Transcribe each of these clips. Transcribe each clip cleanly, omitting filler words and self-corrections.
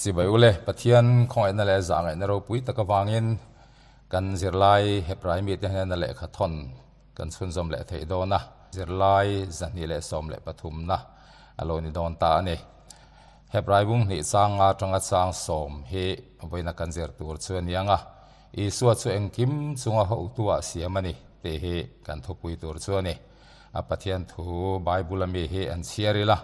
Chibai ule, Pathian khawngaihna leh zahngaihna ropui tak avangin kan zirlai Hebrai mite hnena lehkha thawn kan chhunzawm leh theih dawn a, zirlai 213na a lo ni dawn ta a ni. Hebrai bung hnih chang nga atanga chang sawm hi vawiina kan zir tur chu a ni ang a, Isua chu engkim chunga hotuah siam a ni tih hi kan thupui tur chu a ni. A Pathian thu Bible a mi hi an chhiar ila,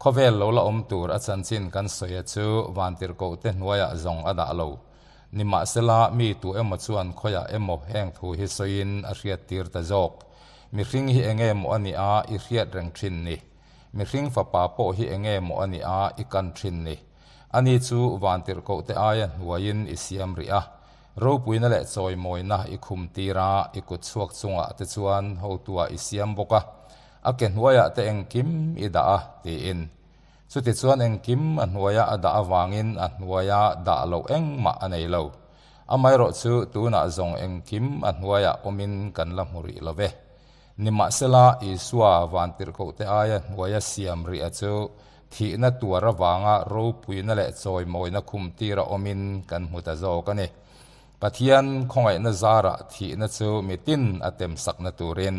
khawvel lo la awm tur a chanchin kan sawi a chu vantirhkoh te hnuaiah zawng a dah lo. Nimahsela, mi tu emaw chuan khawiah emaw heng thu hi sawiin a hriattir ta zawk. Mihring hi enge maw a nih a i hriat reng thin ni? Mihring fapa pawh hi enge maw a nih a i kan thin ni? Ani chu vantirhkoh te aia hnuaiin i siam rih a, ropuina leh chawimawina i khum tir a, i kut chhuak chungah te chuan hotuah i siam bawk a, a ke hnuaiah te engkim i dah a, tiin. Chutichuan engkim a hnuaia a dah avangin a hnuaia dah loh engmah a nei lo. Amaherawhchu tunah zawng engkim a hnuaiah awmin kan la hmu rih lo ve. Nimahsela, Isua vantirhkohte aia hnuaia siam riha chu thihna tuar avanga ropuina leh chawimawina khumtira awmin kan hmu ta zawk a ni. Pathian khawngaihna zarah thihna chu mitin a temsakna turin,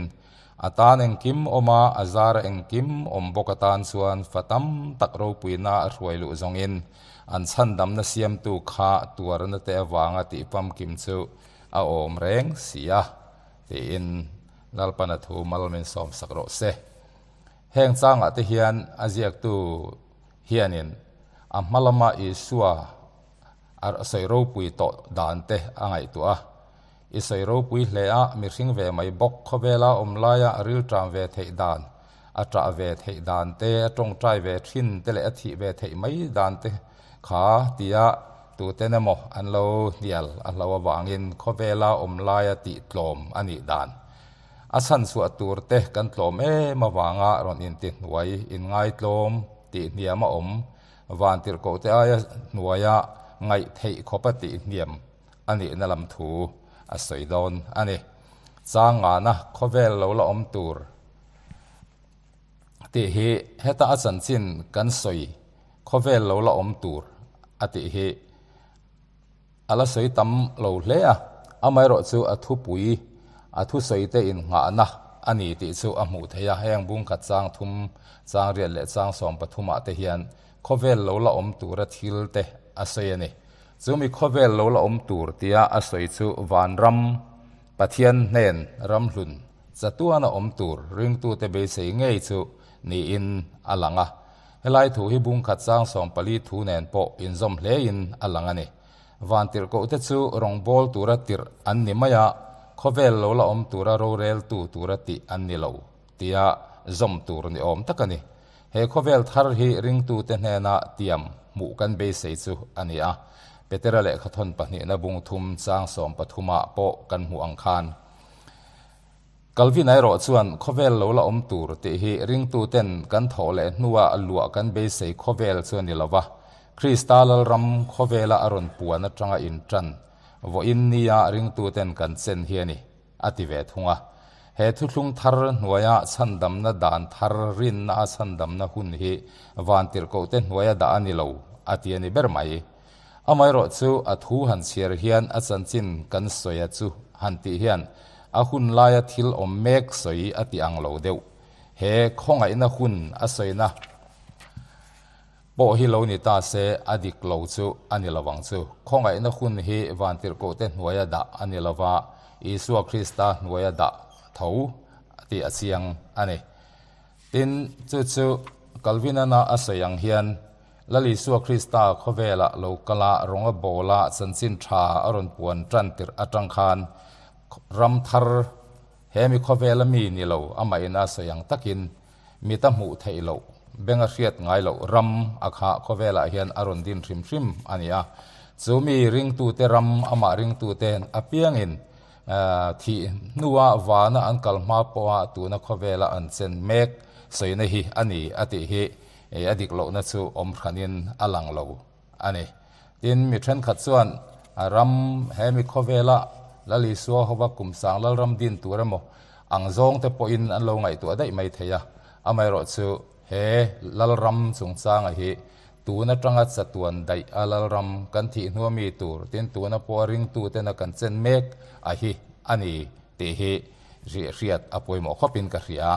a tan engkim awma a zara engkim awm bawk atan chuan fa tam tak ropuina a hruai luh zawngin an chhandamna siamtu kha tuarna te avanga tih famkim chu a awm reng si a. Tiin Lalpana thu mal min sawm sak rawh se. Heng changah te hian a ziaktu hianin a hma lama Isua a sawi ropui tawh dan te a ngaihtuah a. I sawi ropui hle a, mihring ve mai bawk khawvela awm laia a rilṭam ve theih dan, a ṭah ve theih dan te, a ṭawngṭai ve ṭhin te leh a thih ve theih mai dan te Kha tia tuten emaw an lo hnial a hlo avangin khawvela awm laia tih tlawm a nih dan. A chhanchhuah tur te kan tlawm em avanga rawn intihnuai, inngaitlawm tih hniam a awm, vantirhkoh te aia hnuaia ngaih theih khawpa tih hniam a nihna lam thu a sawi dawn a ni. Chang ngana khawvel lo la awm tur. Tih hi heta a chanchin kan sawi khawvel lo la awm tur a tih hi a la sawi tam lo hle a, amaherawh chu a thupui a thusawi te innghahna a ni tih chu a hmuh theih a, heng bungkhat chang thum, chang riat leh chang 13 ah te hian khawvel lo la awm tura thil te a sawi a ni. Chumi khawvel lo la awm tur tia a sawi chu vanram Pathian hnen ramhlun Chatuana awm tur ringtute beisei ngei chu niin a lang a. Helai thu hi bungkhat chang 14 thu nen pawh inzawm hlein a lang a ni. Vantirhkohte chu rawngbâwl tura tirh an ni mai a, khawvel lo la awm tura roreltu tura tih an ni lo tia zawm tur ni awm tak a ni. He khawvel thar hi ringtute hnena tiam hmuh kan beisei chu a ni a. Petera lehkhathawn pahnihna bung thum chang 13ah pawh kan hmuh ang khan. Calvin erawh chuan khawvel lo la awm tur tih hi ringtuten kan thawh leh hnua luah kan beisei khawvel chu a ni lo va, Krista Lalram khawvela a rawn puan atanga intan vawiin nia ringtuten kan chen hi a ni, a ti ve thung a. He thuthlung thar hnuaia chhandamna dan thar rinna a chhandamna hun hi vantirhkohte hnuaia dah a ni lo, a ti a ni ber mai. Amaherawhchu a thu han chhiar hian a chanchin kan sawi a chu han tih hian a hun laia thil awm mek sawi a ti ang lo deuh. He khawngaihna hun a sawina pawh hi lo ni ta se a dik lo chu a ni lovang chu. Khawngaihna hun hi vantirhkohte hnuaia dah a ni lova, Isua Krista hnuaia dah tho tih a chiang a ni. Tin, chu chu Calvin-ana a sawi ang hian Lal Isua Krista khawvelah lo kala rawng a bawla chanchin tha a rawn puan tan tirh atang khan ram thar he mi khawvela mi ni lo amahin a sawi ang takin mit a hmuh theih loh, beng a hriat ngai loh ram a kha khawvelah hian a rawn din hrim hrim a ni a. Chu mi ringtute ram amah ringtute apiangin thih hnua vana an kal hma pawha tuna khawvela an chen mek sawina hi a ni a tih hi Ei a dik lohna chu awm hranin a lang lo a ni. Tin, mi thenkhat chuan a ram he mi khawvela Lal Isua hova kum sang Lalram din tur emaw ang zawng te pawhin an lo ngaihtuah daih mai thei a. Amaherawhchu he Lalram chungchanga hi Tun atanga chatuan daih a Lalram kan thih hnu ami tur tin tuna pawh a ringtutena kan chen mek a hi a ni tih hi hriat a pawimawh khawpin ka hria.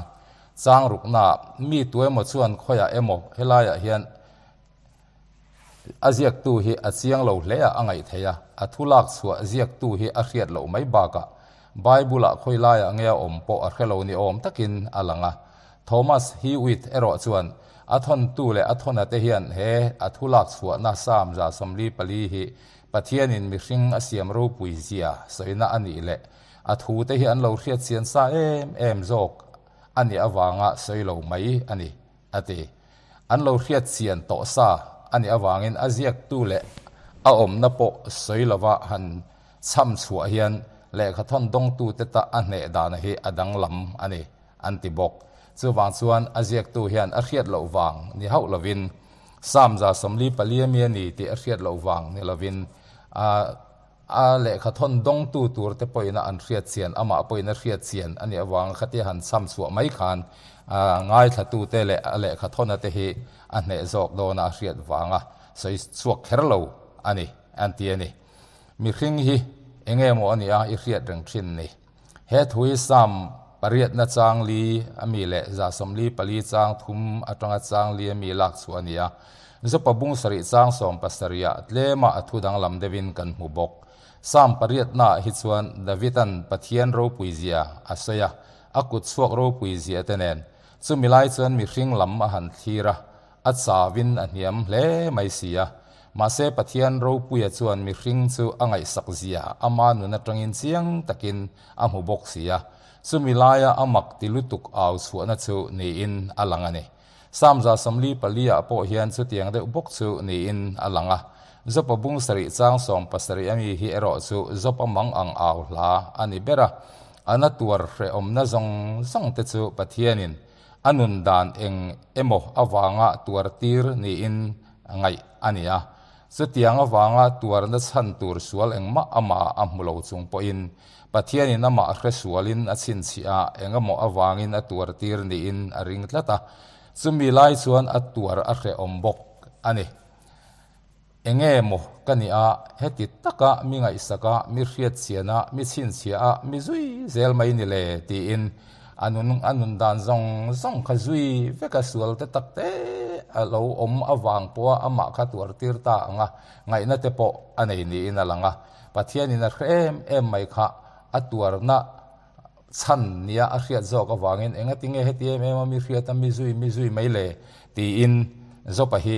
Chang ruknaah mi tuemaw chuan khawiah emaw helaiah hian A ziaktu hi a chiang lo hle a a ngaih theih a, a thu lak chhuah ziaktu hi a hriat loh mai bakah Bible-ah khawi laiah nge a awm pawh a hre lo ni awm takin a lang a. Thomas Hewitt erawh chuan a thawntu leh a thawna te hian he a thu lak chhuahna Psalm 44 hi Pathianin mihring a siam ropui zia sawina a nih leh a thute hi an lo hriat chian sa em em zawk a nih avanga sawi lo mai a ni. a ti. An lo hriat chian tawh sa a nih avangin a ziaktu leh a awmna pawh sawi lova han chham chhuah hian lehkhathawn dawngtute ta a hneh dana hi a danglam a ni, an ti bawk. Chuvang chuan a ziaktu hian a hriat loh vang ni hauh lovin, Psalm 44 ami a ni tih a hriat loh vang ni lovin, a A lehkha thawn dawngtu tur te pawhin a an hriat chian, amah pawhin a hriat chian a nih avanga khatia han chham chhuah mai khan ngaithlatute leh a lehkha thawna te hi a hneh zawk dawna a hriat vanga sawi chhuak kher lo a ni, an ti a ni. Mihring hi enge maw a nih a i hriat reng thin ni. He thu hi Psalm pariatna chang li a mi leh 44 chang thum atanga chang li a mi lak chhuah a ni a. Zopa bung sarih chang 70ah tlema a thu danglam deuhin kan hmu bawk. Psalm pariatnaah hi chuan Davida'n Pathian ropui zia a sawi a, a kut chhuak ropui zia te nen. Chumi lai chuan mihring lam a han thlir a, A chauin a hniam hle mai si a. Mahse Pathian ropuia chuan mihring chu a ngaihsak zia ama nun atangin chiang takin a hmu bawk si a. Chumi laia a mak ti lutuk au chhuahna chu niin a lang a ni. Psalm 44 ah pawh hian chutiang deuh bawk chu niin a lang a. Jopa bung sarih chang 70 ami hi erawh chu Jopa mang ang au hla a ni ber a. A na tuar hrehawmna zawng zawng te chu Pathianin A nun dan eng emaw avanga tuar tir niin ngaih a ni a. Chutiang avanga tuarna chhan tur sual engmah amah a hmu lo chung pawhin Pathianin amah hre sualin a chhinchhiah a, eng emaw avangin a tuar tir niin a ring tlat a. Chumi lai chuan a tuar a hrehawm bawk a ni. Enge maw ka nih a, heti taka mi ngaihsak a, mi hriatchian a, mi chhinchhiah a, mi zui zel mai ni le tiin a nun a nun dan zawng zawng kha zui vek a, sual te tak te a lo awm avang pawha amah kha tuar tir ta ang a, ngaihna te pawh a nei niin a lang a. Pathianin a hre em em mai kha a tuarna chhan nia a hriat zawk avangin engati nge heti em em a mi hriat a, mi zui mi zui mai le tiin Jopa hi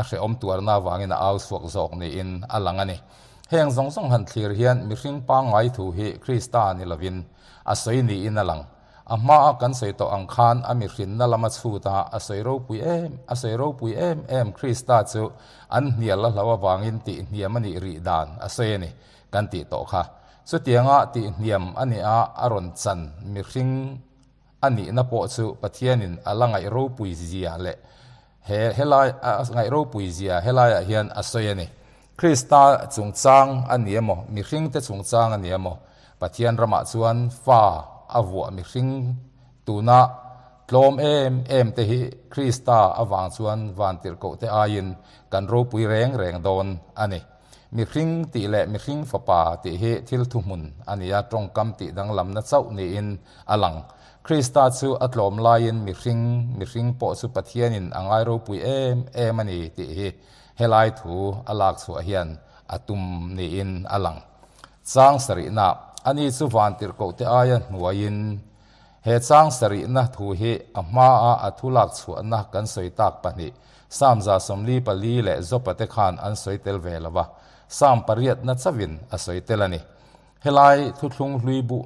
a hrehawm tuarna avangin a au chhuak zawk niin a lang a ni. Heng zawng zawng han thlir hian mihring pangngai thu hi Krista ni lovin a sawi niin a lang. A hmaa kan sawi tawh ang khan a mihrinna lama chhut a, a sawi ropui em a sawi ropui em em Krista chu an hnial a hlo avangin tihhniam a nih rih dan a sawi a ni kan tih tawh kha. Chutianga tihhniam a nih a a rawn chan mihring a nihna pawh chu Pathianin a la ngaih ropui zia leh He helai a ngaih ropui zia helaiah hian a sawi a ni. Krista chungchang a ni emaw, mihringte chungchang a ni emaw, Pathian ramah chuan fa a vuah mihring tuna tlawm em em te hi Krista avang chuan vantirhkohte aiin kan ropui reng reng dawn a ni. Mihring tih leh mihring fapa tih hi thil thuhmun a ni a, tawngkam tih danglamna chauh niin a lang. Krista chu a tlawm laiin mihring, mihring pawh chu Pathianin a ngai ropui em em a ni tih hi helai thu a lak chhuah hian a tum niin a lang. Chang sarihna, Ani chu vantirhkohte aia hnuaiin He chang sarihna thu hi a hmaa a thu lak chhuahna kan sawi tak pahnih, Psalm 44 leh Jopa te khan an sawi tel ve lo va, Psalm pariatna chauhin a sawi tel a ni. Helai thuthlung hlui bu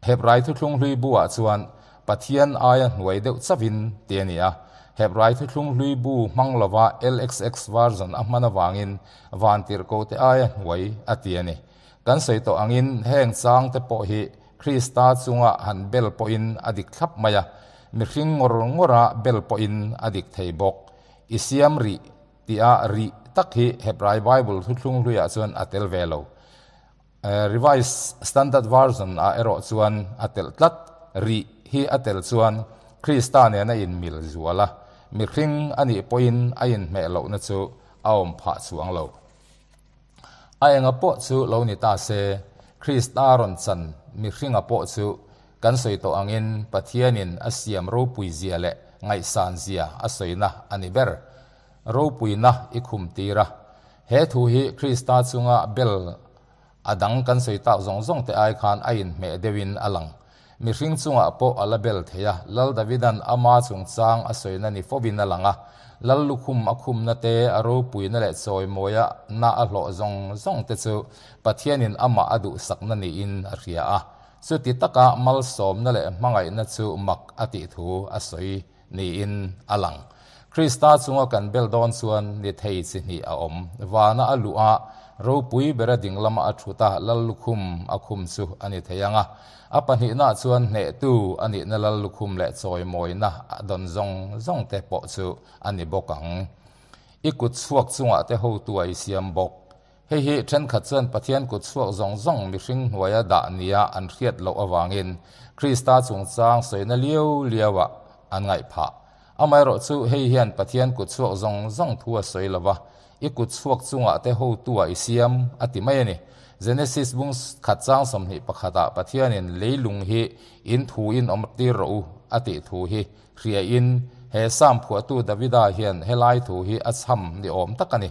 Hebrai thuthlung hlui buah chuan Pathian aia hnuai deuh chauhin ti a ni a. Hebrai thuthlung hlui bu hmang lova LXX version a hman avangin vantirhkohte aia hnuai a ti a ni. Kan sawi tawh angin heng changte pawh hi Krista chunga han bel pawhin a dik thlap mai a, mihring ngawr ngawra bel pawhin a dik thei bawk. I siam rih tia rih tak hi Hebrai Bible thuthlung hluiah chuan a tel ve lo. Revised Standard Version ah erawh chuan a telh tlat. Rih hi a tel chuan Krista nena inmil zual a. mihring a nih pawhin a inhmeh lohna chu a awm phah chuang lo. A enga pawh chu lo ni ta se, Krista rawn chan mihringa pawh chu kan sawi tawh angin Pathianin a siam ropui zia leh ngaihsan zia a sawina a ni ber. Ropuina i khum tir a. He thu hi Krista chunga bel a dang kan sawi tak zawng zawng te ai khan a inhmeh deuhin a lang. Mihring chungah pawh a la bel thei a, Lal Davidan ama chungchang a sawina ni fovin a lang a. Lal lukhum a khumna te, a ropuina leh chawimawia na a hlawh zawng zawng te chu Pathianin amah a duhsakna niin a hria a. Chuti taka malsawmna leh hmangaihna chu mak a tih thu a sawi niin a lang. Krista chunga kan bel dawn chuan ni thei chi hnih a awm. Vana a luh a, ropui bera ding lama a thut a, lal lukhum a khum chu a ni thei ang a. A pahnihnaah chuan hnehtu a nihna lal lukhum leh chawimawina a dawn zawng zawng te pawh chu a ni bawk ang. I kut chhuak chungah te hotu a i siam bawk. Hei hi thenkhat chuan Pathian kut chhuak zawng zawng mihring hnuaia dah nia an hriat loh avangin Krista chungchang sawina liau liauah an ngaih phah. Amaherawh chu hei hian Pathian kut chhuak zawng zawng thu a sawi lo va, I kut chhuak chungah te hotu-ah i siam a ti mai a ni. Genesis bung khat chang 21 ah Pathianin leilung hi in thu in awm tir rawh u a tih thu hi hriain he Psalm phuahtu Davida hian helai thu hi a chham ni awm tak a ni.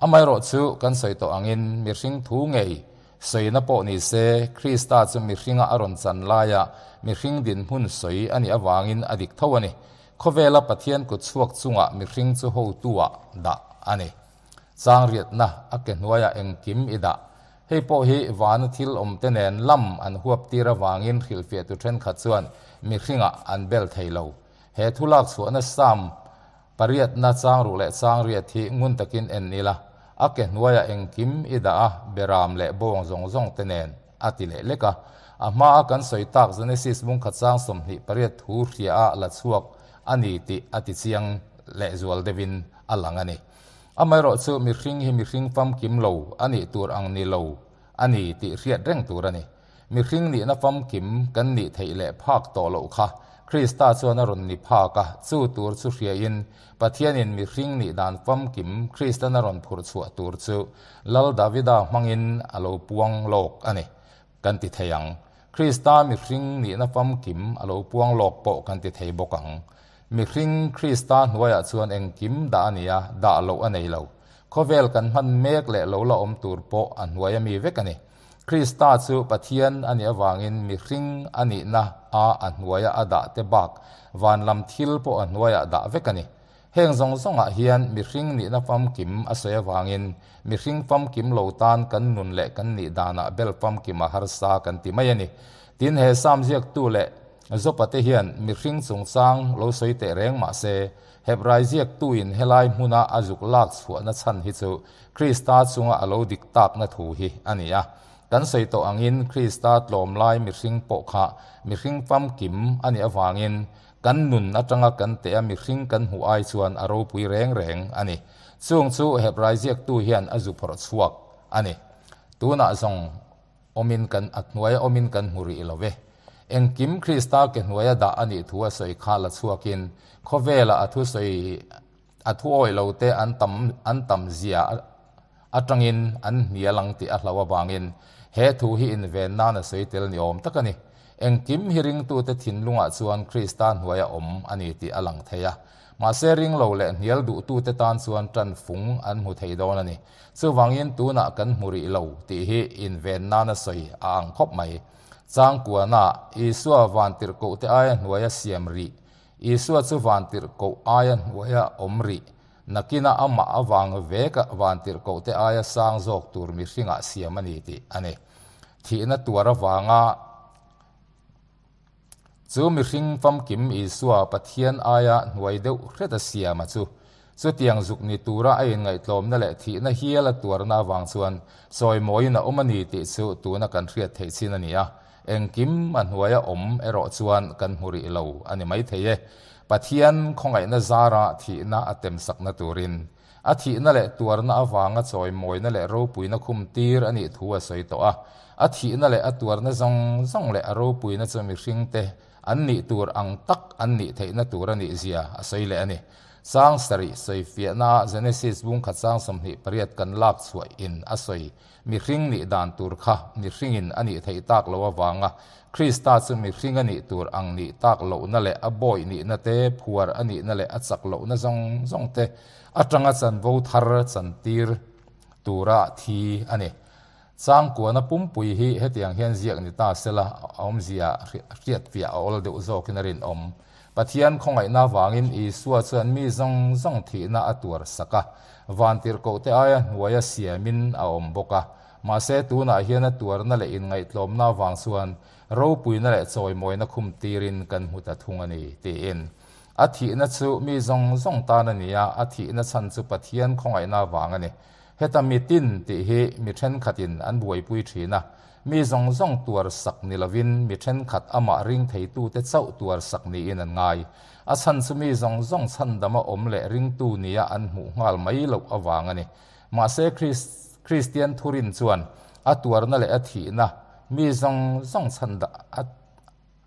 Amaherawh chu kan sawi tawh angin mihring thu ngei sawina pawh ni se, Krista chu mihringa a rawn chan laia mihring dinhmun sawi a nih avangin a dik tho a ni. Khawvela Pathian kut chhuak chungah mihring chu hotu-ah dah a ni. Changriatna a ke hnuaiah engkim i dah. Hei pawh hi vana thil awmte nen lam an huap tir avangin hrilhfiahtu thenkhat chuan mihringah an bel thei lo. He thu lak chhuahna Psalm Pariatna changruh leh changriat hi ngun takin en ila, a ke hnuaiah engkim i dah a, beram leh bawng zawng zawng te nen a ti leh lek a. A hmaa kan sawi tak Genesis bungkhat chang 28 thu hria a la chhuak a ni tih a ti chiang leh zual deuhin a lang a ni. Amaherawh chu mihring hi mihring famkim lo a nih tur ang ni lo a ni tih hriat reng tur a ni. Mihring nihna famkim kan nih theih leh phak tawh loh kha Krista chuan a rawn ni phak a, chu tur chu hriain Pathianin mihring nih dan famkim Kristan a rawn phurh chhuah tur chu Lal Davida hmangin a lo puang lawk a ni kan ti thei ang. Krista mihring nihna famkim a lo puang lawk pawh kan ti thei bawk ang. Mihring Krista hnuaiah chuan engkim dah a ni a, dah loh a nei lo. Khawvel kan hman mek leh lo la awm tur pawh a hnuai a mi vek a ni. Krista chu Pathian a nih avangin mihring a nihna a a hnuaia a dah te bak van lam thil pawh a hnuaiah dah vek a ni. Heng zawng zawngah hian mihring nihna famkim a sawi avangin mihring famkim lo tan kan nun leh kan nih danah bel famkim a harsa kan ti mai a ni. Tin, he Psalm ziaktu leh Jopa te hian mihring chungchang lo sawi teh reng mah se, Hebrai ziaktuin helai hmuna a zuk lak chhuahna chhan hi chu Krista chunga a lo dik takna thu hi a ni a. Kan sawi tawh angin Krista tlawm lai mihring pawh kha mihring famkim a nih avangin kan nun atanga kan teh a mihring kan hmuh ai chuan a ropui reng reng a ni. Chung chu Hebrai ziaktu hian a zu phawrh chhuak a ni. Tunah zawng awmin kan a hnuaia awmin kan hmu rih lo ve. Engkim Krista ke hnuaia dah a nih thu a sawi kha la chhuakin khawvela a thusawi A thu awih lo te an tam an tam zia atangin an hnial ang tih a hlauh avangin he thu hi inven nan a sawi tel ni awm tak a ni. Engkim hi ringtute thinlungah chuan Krista hnuaia awm a ni tih a lang thei a. Mahse ring lo leh hnial duhtute tan chuan tan fung an hmu thei dawn a ni. Chuvangin tunah kan hmu rih lo tih hi inven nan a sawi a ang khawp mai. Changkuana Isua vantirhkohte aia hnuaia siam rih Isua chu vantirhkoh aia hnuaia awm rih, nakina amah avang veka vantirhkohte aia sang zawk tur mihringah siam a ni tih a ni. Thihna tuar avanga chu mihring famkim Isua Pathian aia hnuai deuh hreta siama chu chutiang zuk ni tura a inngaihtlawmna leh thihna hial a tuarna avang chuan chawimawiin a awm a ni tih chu tuna kan hriat theih chin a ni a. Engkim a hnuaia awm erawh chuan kan hmu rih lo a ni maithei e. Pathian khawngaihna zara thihna a temsakna turin, a thihna leh tuarna avanga chawimawina leh ropuina khum tir a nih thu a sawi tawh a. A thihna leh a tuarna zawng zawng leh a ropuina chu mihringte an nih tur ang tak an nih theihna tur a nih zia a sawi leh a ni. Chang sarih sawifiahna Genesis bung khat chang 28 kan lak chhuah in a sawi mihring nih dan tur kha mihringin a nih theih tak loh avanga Krista chu mihring a nih tur ang nih tak lohna leh a bawih nihna te, phuar a nihna leh a chak lohna zawng zawng te atanga chanvo thar chantir tura thi a ni. Changkuana pumpui hi hetiang hian ziak ni ta sela awmzia hriatfiah a awl deuh zawkin a rinawm. Pathian khawngaihna avangin Isua chuan mi zawng zawng thihna a tuar sak a, vantirhkohte aia hnuaia siamin a awm bawk a. Mahse tunah hian a tuarna leh inngaihtlawmna avang chuan ropuina leh chawimawina khum tirin kan hmu ta thung a ni, tiin. A thihna chu mi zawng zawng tan a ni a, a thihna chhan chu Pathian khawngaihna avang a ni. Heta mi tin tih hi mi thenkhatin an buaipui thin a, mi zawng zawng tuar sak ni lovin mi thenkhat amah ring theitute chauh tuar sak niin an ngai. A chhan chu mi zawng zawng chhandama awm leh ringtu nia an hmuh nghal mai loh avang a ni. Mahse Kristian thurin chuan a tuarna leh a thihna mi zawng zawng chhanda a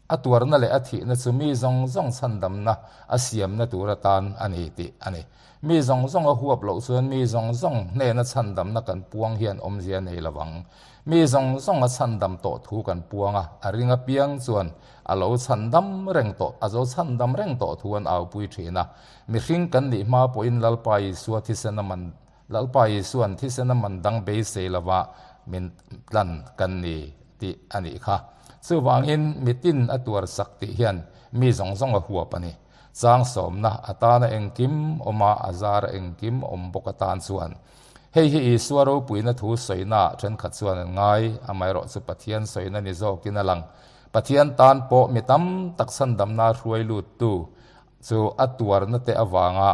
A tuarna leh a thihna chu mi zawng zawng chhandamna a siamna tur atan a ni tih a ni. Mi zawng zawng a huap loh chuan mi zawng zawng hnena chhandamna kan puang hian awmzia a nei lo ang. Mi zawng zawng a chhandam tawh thu kan puang a, a ring apiang chuan a lo chhandam reng tawh, a zo chhandam reng tawh thu an aupui thin a. Mihring kan nih hma pawhin Lalpa Isua thisen a man, Lalpa Isua'n thisen a man dang beisei lova min tlan kan ni tih a nih kha. Chuvangin mitin a tuar sak tih hian mi zawng zawng a huap a ni. Chang sawmna atana engkim awm a, a zar engkim awm bawk atan chuan. Hei hi Isua ropuina thu sawina ah thenkhat chuan an ngai, amaherawh chu Pathian sawina ni zawkin a lang. Pathian tan pawh mi tam tak chhandamna hruai luttu Chu a tuarna te avanga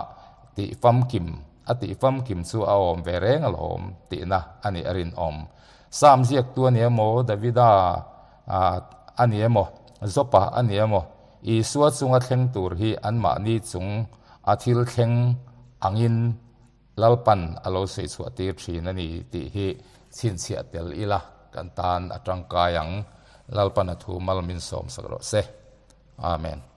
tih famkim a tih famkim chu a awm ve reng alawm tihna a nih a rinawm. Sam ziaktu a ni emaw, Davida a ni emaw, Jopa a ni emaw, Isua chunga thleng tur hi anmahni chung a thil thleng angin Lalpan a lo sawi chhuah tir thin a ni tih hi chhinchhiah tel ila kan tan a tangkai ang. Lalpan a thu mal min sawmsak rawh se. Amen.